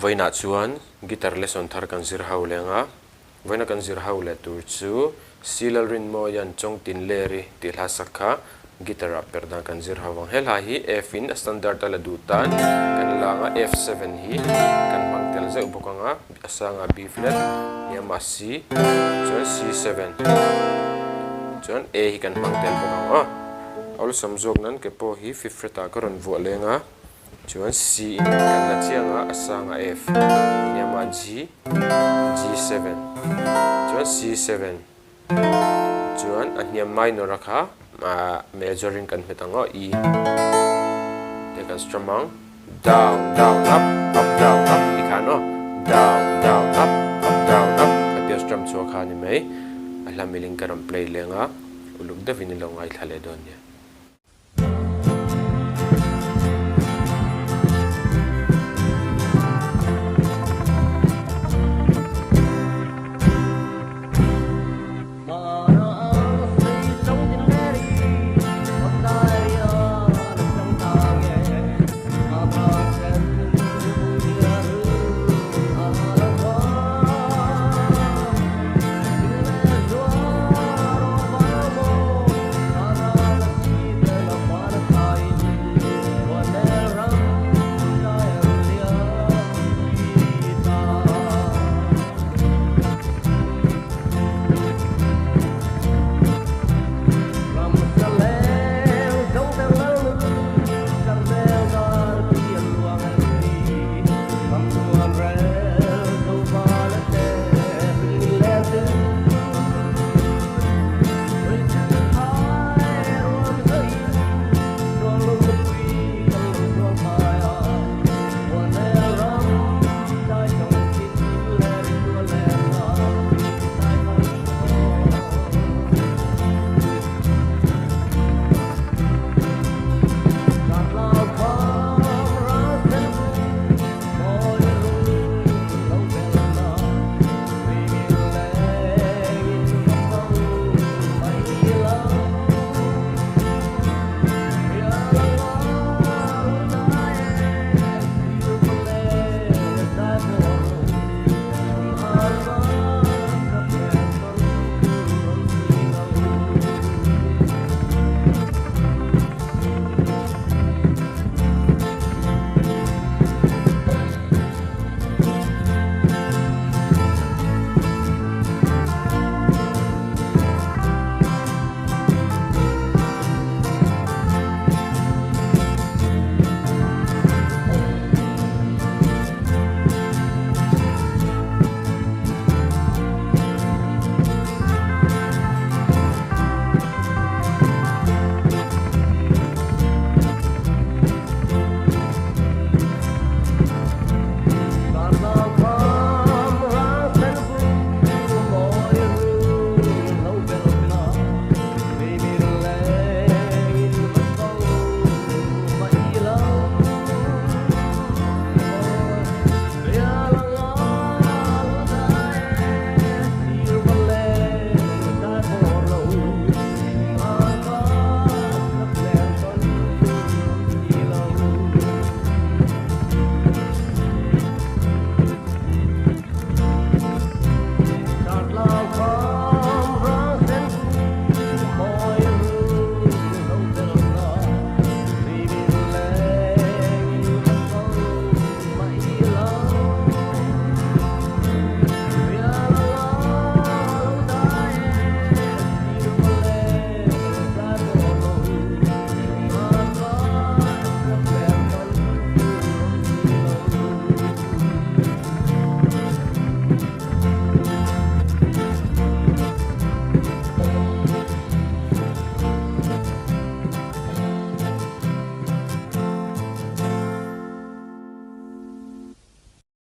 Vawiinah chuan guitar lesson thar kan zir ho leng a, vawiina kan zir ho leh tur chu Si Lalrinmawia'n Chawngtin Leri tih hla sak kha guitar ah perh dan kan zir ho ang. He hla hi F in a standard a la duh tan kan la ang a, F7 hi kan hmang tel zeuh bawk ang a, a sangah B flat, hniamah C, chuan C7 chuan A hi kan hmang tel bawk ang aw. Awlsam zawk nan ke pawh hi fifth fret ah ka rawn vuah leng a. Chuan C in kan la chiang a, a sangah F, hniamah G, G7, chuan C7, chuan a hniam minor a kha major in kan hmet ang aw, E te kan strum ang, down, down, up, up, down, up ti khan aw, down, down, up, up, down, up khatia strum chhuah kha a ni mai, a hla milin ka rawn play leng a, uluk deuhin i lo ngaithla leh dawn nia.